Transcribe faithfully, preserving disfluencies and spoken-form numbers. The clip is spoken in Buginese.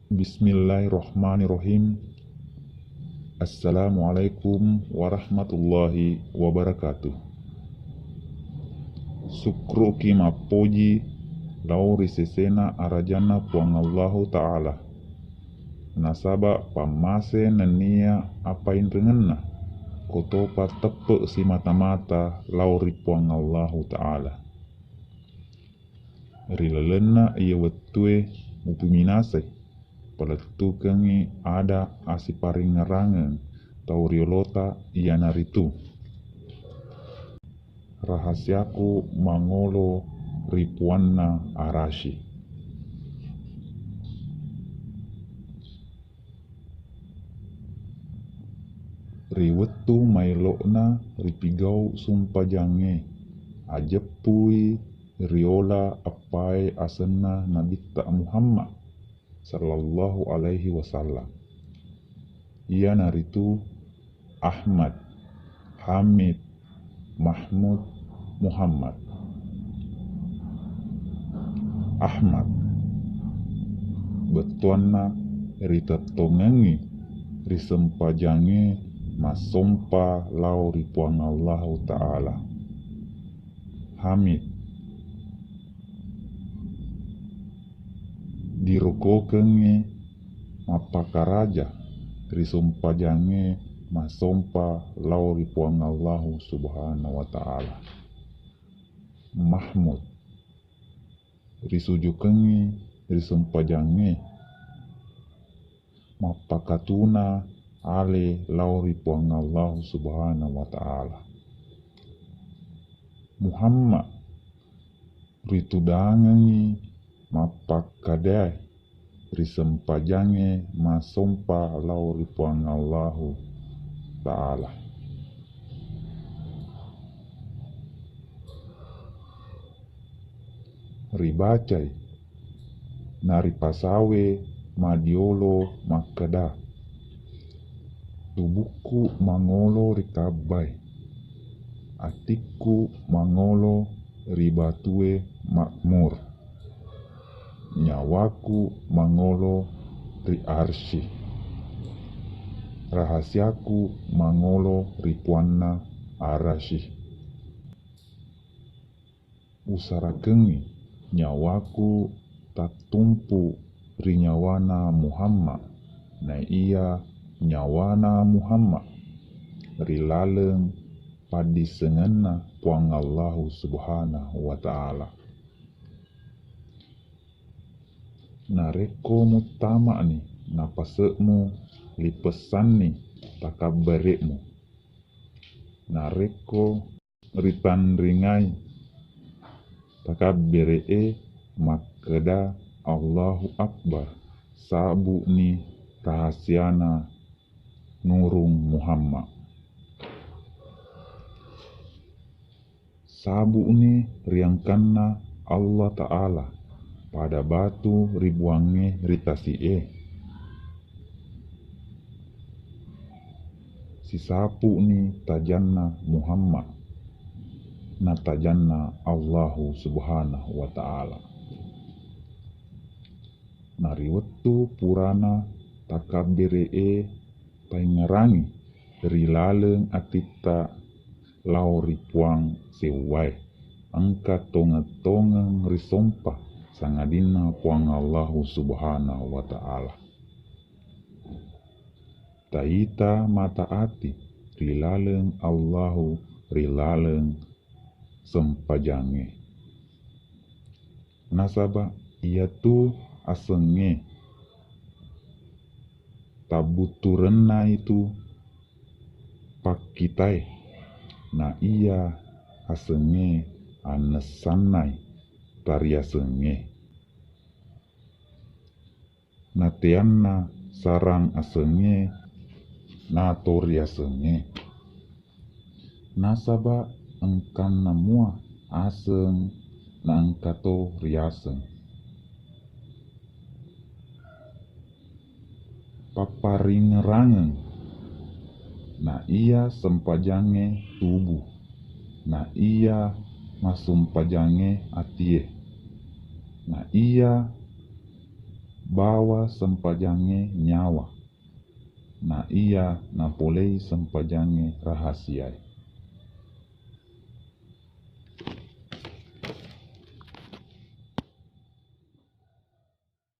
Bismillahirrahmanirrahim. Assalamualaikum warahmatullahi wabarakatuh. Sukkuru'ki mappoji lao ri sesena arajanna Puang Allahu Ta'ala, nasaba pammase nennia apainrengenna kotopa teppe simata-mata lao ri Puang Allahu Ta'ala. Ri lalenna iye wettue mupuminasai, palettukengngi ada asiparingngerangeng tau riolota, iyanaritu rahasiaku mangolo ri Puanna Arasy. Ri wettu maelo'na ripigau sumpajangnge, ajeppui riola eppae asenna Nabitta Muhammad sallallahu alaihi wasallam, iyanaritu Ahmad, Hamid, Mahmud, Muhammad. Ahmad, bettuanna ritettongengngi ri sempajangnge massompa lao ri Puang Allahu Ta'ala. Hamid, dirokokengngi mappakaraja ri sempajangnge massompa lao ri Puang Allahu Subhanahu wa Ta'ala. Mahmud, risujukengngi ri sempajangnge mappakatuna ale lao ri Puang Allahu Subhanahu wa Ta'ala. Muhammad, ritudangengngi mappakkadae ri sempajangnge massompa lao ri Puang Allahu Ta'ala. Ribacai naripasawe madiolo makkeda, tubukku mangolo ri kabbai, atikku mangolo ri batue makmur, nyawaku mangolo ri Arsy, rahasiaku mangolo ri Puanna Arasy. Usarakengngi nyawaku tattumpu ri nyawana Muhammad, naiya nyawana Muhammad ri laleng paddissengenna Puang Allahu Subhanahu wa Ta'ala. Narekko muttama'ni napase'mu, lipessanni takabbere'mu. Narekko ritanringai takabbere'e makkeda Allahu Akbar, sabu'ni rahasiana Nurung Muhammad. Sabu'ni riangkanna Allah Ta'ala pada batu ribuangnge ri tasi'e. Sisapu'ni tajanna Muhammad na tajanna Allahu Subhanahu wa Ta'ala. Nariwettu purana takabbere'e paingngerangngi ri laleng atitta lao ri Puang sewwae, engka tongeng-tongeng risompa sangadinna Puang Allahu Subhanahu wa Ta'ala. Taita mata ati ri laleng Allahu ri laleng sempajangnge. Nasaba iyatu asengnge tabbutturenna itu pakkitae, na iya asengnge annessannai tariasengnge. Nateanna sarang asengnge nato riasengnge. Nasaba engkanna mua aseng na engkato riaseng. Papparingngerangeng, na iya sempajangnge tubu, na iya massumpajangnge atie, na iya Bawa sempajangnge nyawa, na iya napoléi sempajangnge rahasiaé.